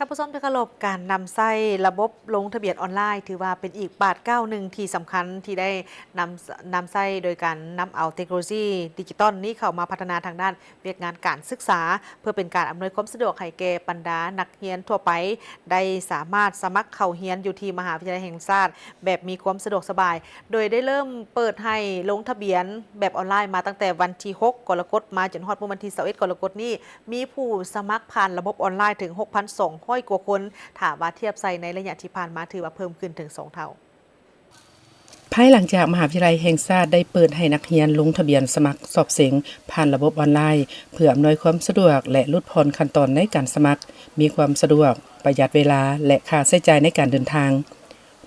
ທ່ານຜູ້ຊົມທີ່ເຄົາລົບ, ການນຳໃຊ້ລະບົບລົງທະບຽນອອນລາຍ ຖືວ່າເປັນອີກບາດກ້າວໜຶ່ງທີ່ສຳຄັນ ທີ່ໄດ້ນຳ ນຳໃຊ້ໂດຍການນຳເອົາເຕັກໂນໂລຊີດິຈິຕອນນີ້ເຂົ້າມາພັດທະນາທາງດ້ານວຽກງານການສຶກສາ ເພື່ອເປັນການອຳນວຍຄວາມສະດວກໃຫ້ແກ່ບັນດານັກຮຽນທົ່ວໄປ ໄດ້ສາມາດສະໝັກເຂົ້າຮຽນຢູ່ທີ່ມະຫາວິທະຍາໄລແຫ່ງຊາດ ແບບມີຄວາມສະດວກສະບາຍ, ໂດຍໄດ້ເລີ່ມເປີດໃຫ້ລົງທະບຽນແບບອອນລາຍມາຕັ້ງແຕ່ວັນທີຫົກກໍລະກົດ ມາຈົນຮອດມື້ວັນທີຊາວເອັດກໍລະກົດນີ້ ມີຜູ້ສະໝັກຜ່ານລະບົບອອນລາຍເຖິງຫົກພັນສອງຮ້ອຍກວ່າຄົນ, ຖ້າວ່າທຽບໃສ່ໃນໄລຍະທີ່ຜ່ານມາ ຖືວ່າເພີ່ມຂຶ້ນເຖິງສອງເທົ່າ. ພາຍຫຼັງຈາກມະຫາວິທະຍາໄລແຫ່ງຊາດໄດ້ເປີດໃຫ້ນັກຮຽນລົງທະບຽນສະໝັກສອບເສັງຜ່ານລະບົບອອນລາຍ ເພື່ອອຳນວຍຄວາມສະດວກ ແລະ ຫຼຸດຜ່ອນຂັ້ນຕອນໃນການສະໝັກ, ມີຄວາມສະດວກ, ປະຢັດເວລາ ແລະ ຄ່າໃຊ້ຈ່າຍໃນການເດີນທາງ.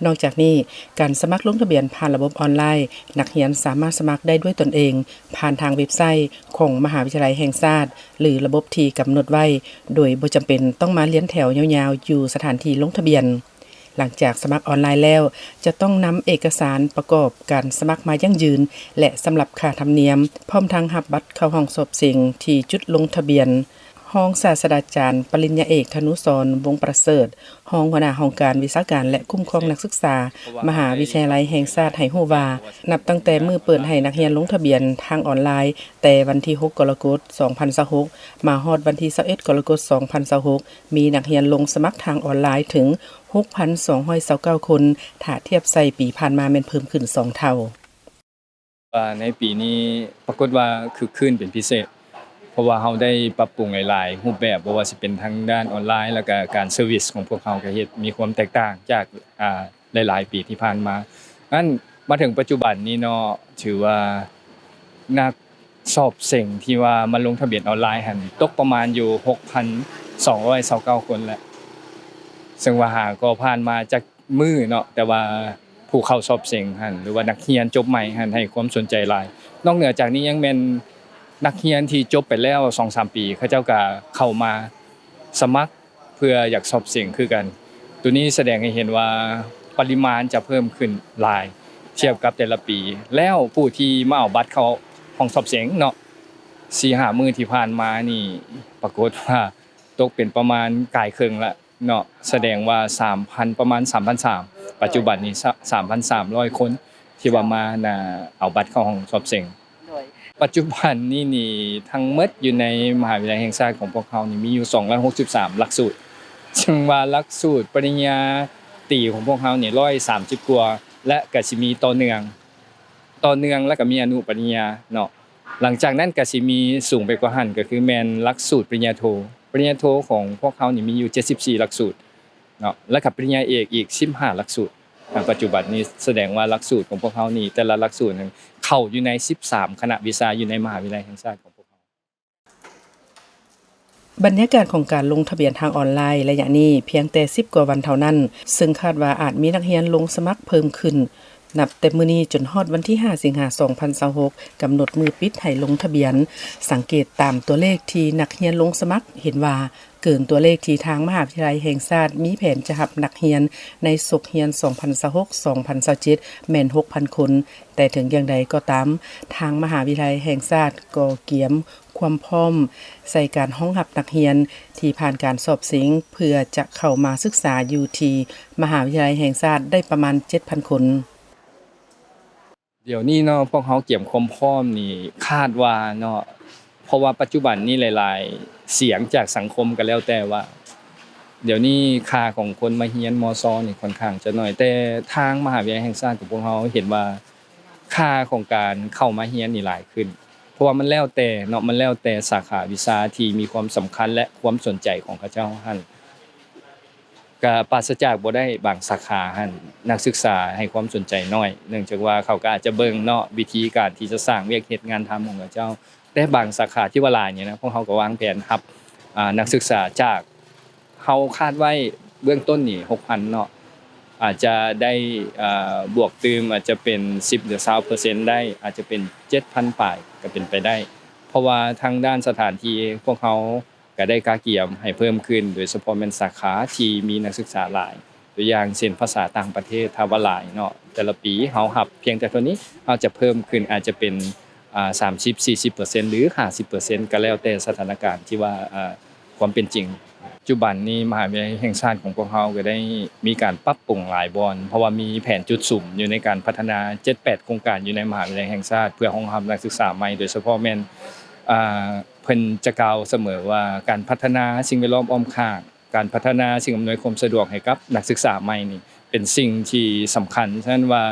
ນອກຈາກນີ້, ການສະໝັກລົງທະບຽນຜ່ານລະບົບອອນລາຍ, ນັກຮຽນສາມາດສະໝັກໄດ້ດ້ວຍຕົນເອງ ຜ່ານທາງເວັບໄຊຂອງມະຫາວິທະຍາໄລແຫ່ງຊາດ ຫຼື ລະບົບທີ່ກຳນົດໄວ້, ໂດຍບໍ່ຈຳເປັນຕ້ອງມາລຽນແຖວຍາວໆຢູ່ສະຖານທີ່ລົງທະບຽນ. ຫຼັງຈາກສະໝັກອອນລາຍແລ້ວ, ຈະຕ້ອງນຳເອກະສານປະກອບການສະໝັກມາຢັ້ງຢືນ ແລະ ສຳລັບຄ່າທຳນຽມ, ພ້ອມທັງຮັບບັດເຂົ້າຫ້ອງສອບເສັງທີ່ຈຸດລົງທະບຽນ. ຮອງສາດສະດາຈານປະລິນຍາເອກ ທະນຸສອນ ວົງປະເສີດ, ຮອງຫົວໜ້າຫ້ອງການວິຊາການ ແລະ ຄຸ້ມຄອງນັກສຶກສາ ມະຫາວິທະຍາໄລແຫ່ງຊາດ ໃຫ້ຮູ້ວ່າ, ນັບຕັ້ງແຕ່ມື້ເປີດໃຫ້ນັກຮຽນລົງທະບຽນທາງອອນລາຍ ແຕ່ວັນທີຫົກກໍລະກົດ ສອງພັນຊາວຫົກ ມາຮອດວັນທີຊາວເອັດກໍລະກົດ ສອງພັນຊາວຫົກ ມີນັກຮຽນລົງສະໝັກທາງອອນລາຍເຖິງຫົກພັນສອງຮ້ອຍຊາວເກົ້າຄົນ, ຖ້າທຽບໃສ່ປີຜ່ານມາແມ່ນເພີ່ມຂຶ້ນສອງເທົ່າ. ວ່າໃນປີນີ້ປາກົດວ່າຄຶກຄື້ນເປັນພິເສດ, ເພາະວ່າເຮົາໄດ້ປັບປຸງຫຼາຍໆຮູບແບບ, ບໍ່ວ່າຊິເປັນທາງດ້ານອອນລາຍ ແລ້ວກະການເຊີວິສຂອງພວກເຮົາກະເຮັດມີຄວາມແຕກຕ່າງຈາກ ອ່າ ຫຼາຍໆປີທີ່ຜ່ານມາ. ນັ້ນ ມາເຖິງປັດຈຸບັນນີ້ເນາະ, ຖືວ່ານັກສອບເສັງທີ່ວ່າມາລົງທະບຽນອອນລາຍຫັ້ນ ຕົກປະມານຢູ່ຫົກພັນສອງຮ້ອຍຊາວເກົ້າຄົນແຫຼະ, ເຊິ່ງວ່າຫາກໍຜ່ານມາຈັກ ມື້ເນາະ, ແຕ່ວ່າຜູ້ເຂົ້າສອບເສັງຫັ້ນ ຫຼືວ່ານັກຮຽນຈົບໃໝ່ຫັ້ນ ໃຫ້ຄວາມສົນໃຈຫຼາຍ. ນອກເໜືອຈາກນີ້ຍັງແມ່ນນັກຮຽນທີ່ຈົບໄປແລ້ວສອງສາມປີ ເຂົາເຈົ້າກະເຂົ້າມາສະໝັກເພື່ອຢາກສອບເສັງຄືກັນ. ໂຕນີ້ສະແດງໃຫ້ເຫັນວ່າປະລິມານຈະເພີ່ມຂຶ້ນຫຼາຍທຽບກັບແຕ່ລະປີ. ແລ້ວຜູ້ທີ່ມາເອົາບັດເຂົ້າຫ້ອງສອບເສັງເນາະ, ສີ່ຫ້າມື້ທີ່ຜ່ານມານີ້ ປາກົດວ່າຕົກເປັນປະມານກາຍເຄິ່ງລະ ເນາະ, ສະແດງວ່າສາມພັນ ປະມານສາມພັນສາມ ປັດຈຸບັນນີ້ສາມພັນສາມຮ້ອຍຄົນທີ່ວ່າມາ ນະ ເອົາບັດເຂົ້າຫ້ອງສອບເສັງ. ໂດຍ ປັດຈຸບັນນີ້ນີ້ ທັງໝົດຢູ່ໃນມະຫາວິທະຍາໄລແຫ່ງຊາດຂອງພວກເຮົານີ້ ມີຢູ່ສອງຮ້ອຍຫົກສິບສາມຫຼັກສູດ, ເຊິ່ງວ່າຫຼັກສູດປະລິນຍາຕີຂອງພວກເຮົານີ້ຮ້ອຍສາມສິບກວ່າ ແລະ ກະຊິມີຕໍ່ເນື່ອງ ຕໍ່ເນື່ອງ ແລະ ກະມີອະນຸປະລິນຍາເນາະ. ຫຼັງຈາກນັ້ນກະຊິມີສູງໄປກວ່າຫັ້ນ ກະຄືແມ່ນຫຼັກສູດປະລິນຍາໂທ. ປະລິນຍາໂທຂອງພວກເຮົານີ້ມີຢູ່ເຈັດສິບສີ່ຫຼັກສູດເນາະ, ແລ້ວກະປະລິນຍາເອກອີກສິບຫ້າຫຼັກສູດ. ປັດຈຸບັນນີ້ສະແດງວ່າຫຼັກສູດຂອງພວກເຮົານີ້ ແຕ່ລະຫຼັກສູດນັ້ນເຂົ້າຢູ່ໃນສິບສາມຄະນະວິຊາຢູ່ໃນມະຫາວິທະຍາໄລແຫ່ງຊາດຂອງພວກເຮົາ. ບັນຍາກາດຂອງການລົງທະບຽນທາງອອນລາຍໄລຍະນີ້ພຽງແຕ່ສິບກວ່າວັນເທົ່ານັ້ນ, ເຊິ່ງຄາດວ່າອາດມີນັກຮຽນລົງສະໝັກເພີ່ມຂຶ້ນ. ນັບແຕ່ມື້ນີ້ຈົນຮອດວັນທີຫ້າ ສິງຫາ ສອງພັນຊາວຫົກ ກຳນົດມື້ປິດໃຫ້ລົງທະບຽນ. ສັງເກດຕາມຕົວເລກທີ່ນັກຮຽນລົງສະໝັກ ເຫັນວ່າເກີນຕົວເລກທີ່ທາງມະຫາວິທະຍາໄລແຫ່ງຊາດມີແຜນຈະຮັບນັກຮຽນໃນສົກຮຽນສອງພັນຊາວຫົກ ສອງພັນຊາວເຈັດ ແມ່ນຫົກພັນຄົນ. ແຕ່ເຖິງຢ່າງໃດກໍຕາມ, ທາງມະຫາວິທະຍາໄລແຫ່ງຊາດກໍກຽມຄວາມພ້ອມໃສ່ການຮອງຮັບນັກຮຽນທີ່ຜ່ານການສອບເສັງ ເພື່ອຈະເຂົ້າມາສຶກສາຢູ່ທີ່ມະຫາວິທະຍາໄລແຫ່ງຊາດໄດ້ປະມານເຈັດພັນຄົນ. ດຽວນີ້ເນາະ ພວກເຮົາກຽມຄວາມພ້ອມນີ້ ຄາດວ່າເນາະ ເພາະວ່າປັດຈຸບັນນີ້ຫຼາຍໆສຽງຈາກສັງຄົມກໍແລ້ວແຕ່ວ່າ ດຽວນີ້ຄ່າຂອງຄົນມາຮຽນ ມຊ ນີ້ຂ້ອນຂ້າງຈະໜ້ອຍ, ແຕ່ທາງມະຫາວິທະຍາໄລແຫ່ງຊາດຂອງພວກເຮົາເຫັນວ່າ ຄ່າຂອງການເຂົ້າມາຮຽນນີ້ຫຼາຍຂຶ້ນ, ເພາະວ່າມັນແລ້ວແຕ່ເນາະ, ມັນແລ້ວແຕ່ສາຂາວິຊາທີ່ມີຄວາມສຳຄັນ ແລະ ຄວາມສົນໃຈຂອງເຂົາເຈົ້າຫັ້ນ. ກະປາສະຈາກບໍ່ໄດ້, ບາງສາຂາຫັ້ນ ນັກສຶກສາໃຫ້ຄວາມສົນໃຈໜ້ອຍ, ເນື່ອງຈາກວ່າເຂົາກະອາດຈະເບິ່ງເນາະ ວິທີການທີ່ຈະສ້າງວຽກເຮັດງານທຳຂອງເຂົາເຈົ້າ. ແຕ່ບາງສາຂາທີ່ວ່າຫຼາຍນີ້ນະ, ພວກເຮົາກໍວາງແຜນຮັບ ອາ ນັກສຶກສາຈາກ ເຮົາຄາດໄວ້ເບື້ອງຕົ້ນນີ້ຫົກພັນເນາະ, ອາດຈະໄດ້ ເອີ ບວກຕື່ມ ອາດຈະເປັນສິບ ຫຼື ຊາວເປີເຊັນໄດ້, ອາດຈະເປັນເຈັດພັນປາຍກໍເປັນໄປໄດ້, ເພາະວ່າທາງດ້ານສະຖານທີ່ພວກເຮົາກໍໄດ້ກະກຽມໃຫ້ເພີ່ມຂຶ້ນ, ໂດຍສະເພາະແມ່ນສາຂາທີ່ມີນັກສຶກສາຫຼາຍ, ຕົວຢ່າງເຊັ່ນ ພາສາຕ່າງປະເທດ ຖ້າວ່າຫຼາຍເນາະ, ແຕ່ລະປີເຮົາຮັບພຽງແຕ່ເທົ່ານີ້, ເຮົາຈະເພີ່ມຂຶ້ນ ອາດຈະເປັນ ອາ ສາມສິບ ສີ່ສິບເປີເຊັນ ຫຼື ຫ້າສິບເປີເຊັນ ກໍແລ້ວແຕ່ສະຖານະການທີ່ວ່າ ອາ ຄວາມເປັນຈິງ. ປັດຈຸບັນນີ້ມະຫາວິທະຍາໄລແຫ່ງຊາດຂອງພວກເຮົາກໍໄດ້ມີການປັບປຸງຫຼາຍບ່ອນ ເພາະວ່າມີແຜນຈຸດສຸມຢູ່ໃນການພັດທະນາເຈັດແປດໂຄງການຢູ່ໃນມະຫາວິທະຍາໄລແຫ່ງຊາດ ເພື່ອຮອງຮັບນັກສຶກສາໃໝ່ ໂດຍສະເພາະແມ່ນ ອ່າ ເພິ່ນຈະກ່າວສະເໝີວ່າ ການພັດທະນາສິ່ງແວດລ້ອມອ້ອມຂ້າງ ການພັດທະນາສິ່ງອຳນວຍຄວາມສະດວກໃຫ້ກັບນັກສຶກສາໃໝ່ນີ້ ເປັນສິ່ງທີ່ສຳຄັນ. ສະນັ້ນວ່າ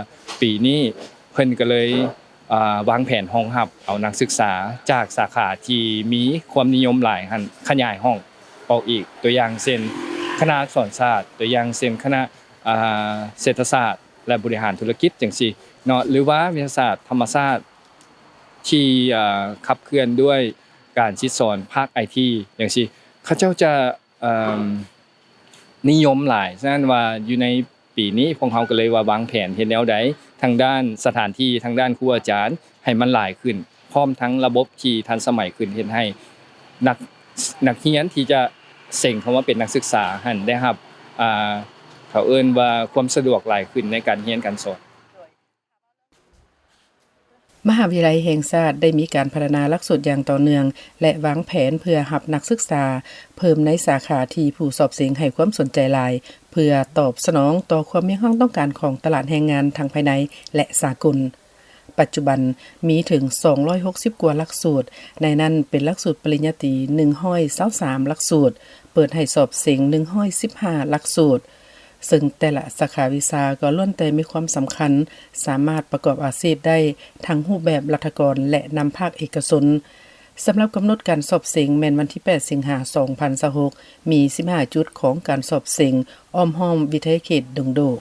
ປີນີ້ເພິ່ນກໍເລີຍ ອ່າ ວາງແຜນຮອງຮັບເອົານັກສຶກສາຈາກສາຂາທີ່ມີຄວາມນິຍົມຫຼາຍຫັ້ນ ຂະຫຍາຍຫ້ອງອອກອີກ ຕົວຢ່າງເຊັ່ນ ຄະນະອັກສອນສາດ, ຕົວຢ່າງເຊັ່ນ ຄະນະ ອ່າ ເສດຖະສາດ ແລະ ບໍລິຫານທຸລະກິດ ຈັ່ງຊີ້ເນາະ ຫຼືວ່າວິທະຍາສາດທຳມະຊາດ ທີ່ ເອີ ຂັບເຄື່ອນດ້ວຍການສິດສອນພາກໄອທີ ຈັ່ງຊີ້ ເຂົາເຈົ້າຈະ ເອີ ນິຍົມຫຼາຍ. ສະນັ້ນວ່າຢູ່ໃນປີນີ້ພວກເຮົາກໍເລີຍວ່າວາງແຜນເຮັດແນວໃດ ທາງດ້ານສະຖານທີ່ ທາງດ້ານຄູອາຈານໃຫ້ມັນຫຼາຍຂຶ້ນ ພ້ອມທັງລະບົບທີ່ທັນສະໄໝຂຶ້ນ ເຮັດໃຫ້ນັກ ນັກຮຽນທີ່ຈະເສັງເຂົ້າມາເປັນນັກສຶກສາຫັ້ນໄດ້ຮັບ ອ່າ ເຂົາເອີ້ນວ່າຄວາມສະດວກຫຼາຍຂຶ້ນໃນການຮຽນການສອນ. ມະຫາວິທະຍາໄລແຫ່ງຊາດໄດ້ມີການພັດທະນາຫຼັກສູດຢ່າງຕໍ່ເນື່ອງ ແລະ ວາງແຜນເພື່ອຮັບນັກສຶກສາເພີ່ມໃນສາຂາທີ່ຜູ້ສອບເສັງໃຫ້ຄວາມສົນໃຈຫຼາຍ ເພື່ອຕອບສະໜອງຕໍ່ຄວາມຮຽກຮ້ອງຕ້ອງການຂອງຕະຫຼາດແຮງງານທັງພາຍໃນ ແລະ ສາກົນ. ປັດຈຸບັນມີເຖິງສອງຮ້ອຍຫົກສິບກວ່າຫຼັກສູດ, ໃນນັ້ນເປັນຫຼັກສູດປະລິນຍາຕີໜຶ່ງຮ້ອຍຊາວສາມຫຼັກສູດ, ເປີດໃຫ້ສອບເສັງໜຶ່ງຮ້ອຍສິບຫ້າຫຼັກສູດ. ເຊິ່ງແຕ່ລະສາຂາວິຊາກໍລ້ວນແຕ່ມີຄວາມສຳຄັນ, ສາມາດປະກອບອາຊີບໄດ້ທັງຮູບແບບລັດຖະກອນ ແລະ ນຳພາກເອກະຊົນ. ສຳລັບກຳນົດການສອບເສັງແມ່ນວັນທີແປດ ສິງຫາ ສອງພັນຊາວຫົກ ມີສິບຫ້າຈຸດຂອງການສອບເສັງ ອ້ອມຫ້ອມວິທະຍາເຂດດົງໂດກ.